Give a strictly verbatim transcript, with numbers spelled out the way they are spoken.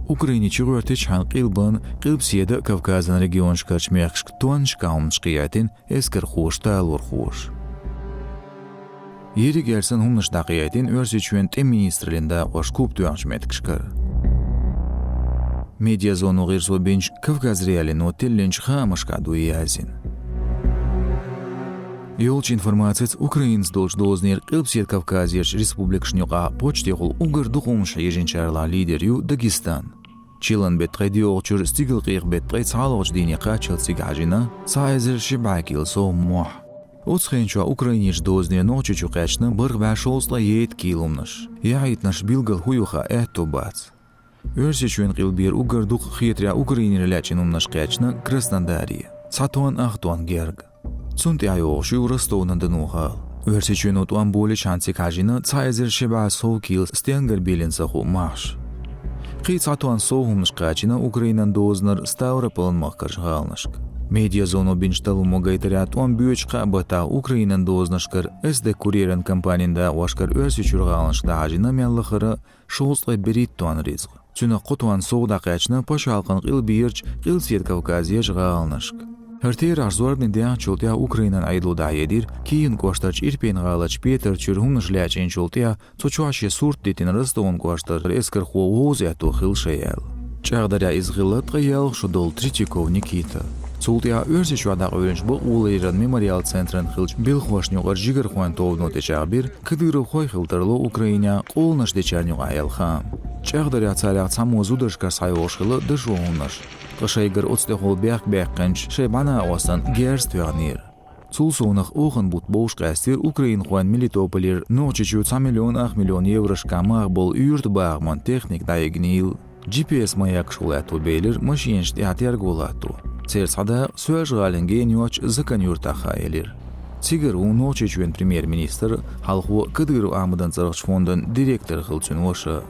Украине чугӀертачхьана къилбан, Къилбседа Кавказан регионашкарчу мехкашка тоннашкахь хӀуманаш кхиэттина эскархоша, талорхоша. Ерриг а санна хӀуманаш дӀакхиэттина Оьрсийчоьнан тӀеман министраллин дакъош куп тоьхначу меттигашкара. Медиазоно гӀирсо бинчу Кавказ.Реалино тиллинчу хаамашкахь ду и яздина. Йолчу информацица, Украинаца долчу дозанера Къилбаседа Кавказерчу республикашна юкъахь почтехула уггар дукха хӀуманаш хьежначарлахь лидер ю Дагестан. Чиллан беттан ткъе доьалгӀачуьра стигалкъекъа беттан ткъе цхьалгӀачу дийне кхаччалц цига хьажийна цхьа эзар ши бӀе кило сов мохь. Оцу хенчохь Украинерчу дозанера Нохчийчу кхаьчна бархӀ бӀе шовзткъе ейтта кило хӀуманаш. Яхьийтинарш билггал хӀун ю хаьа аьтто бац. Оьрсийчоьнан къилбера уггар дукха хетарехь Украинера лаьцна хӀуманаш кхаьчна Краснодаре, цхьа тонна ах тонна герга. Цунна тӀаьхьа йогӀуш ю Ростов-на-Дону гӀала. Оьрсийчоьно тӀом болийчхьана цига хьажийна цхьа эзар ши бӀе сов кило стенгара беллина ца хуу мохьаш. Кхин цхьа тонна сов хӀуманаш кхачийна Украинан дозанара Ставрополан махкарчу гӀаланашка. Медиазоно бинчу талламо гайтарехь, тӀом боьдучу кхаа баттахь Украинан дозанашкара СД Курьеран компанин дакъошкара Оьрсийчуьра гӀаланашка дӀахьажийна мел лахара шовзткъе берхӀитта тонна рицкъ. Цуьнах кхо тонна сов дӀакхаьчна пачхьалкхан къилберчу, Къилбаседа Кавказерчу гӀаланашка. ХӀара терахьаш зорбане даьхначул тӀаьхьа Украинан Ӏедало дӀахьедира, Киевн кӀоштарчу Ирпень-гӀаларчу Петарчуьра хӀуманаш лаьцначул тӀаьхьа цу чохь шен сурт дитина Ростовн кӀоштара эскархо вовза аьтто хилла шен аьлла. ЧӀагӀдарехь иза хилла ткъе ялх шо долу Третьяков Никита. Цул тӀаьхьа Оьрсийчохь дӀакъевлинчу бакъоларъяран мемориал центран хиллачу белхошна юкъара жигархойн тобано тӀечӀагӀбира кадыровхой хила тарло Украинехь къоланаш дечарна юкъахь аьлла хаам. ЧӀагӀдарехь царах цхьаммо зударшкахь схьайогӀуш хилла дашо хӀуманаш, ткъа шайгара оцу тӀехула бехк баьккхинчу шайн бӀаьнакъостана герз тоьхнера. Цул совнах оханан бутт бовш къаьстира украинхойн Мелитополера Нохчийчу цхьа миллион ах миллион еврошкахь мах болу юьртабахаман техника дӀайигнийла. Джи Пи Эс маякаш хула аьтто белира машенашна тӀехь терго латто. Церан цхьа дакъа Соьлжа-ГӀалин гена йоцчу Закан-Юьртахь хаа елира. Цигара ву Нохчийчоьнан премьер-министр, хьалхо Кадыров Ахьмадан цӀарахчу фондан директор хилла цуьнан ваша.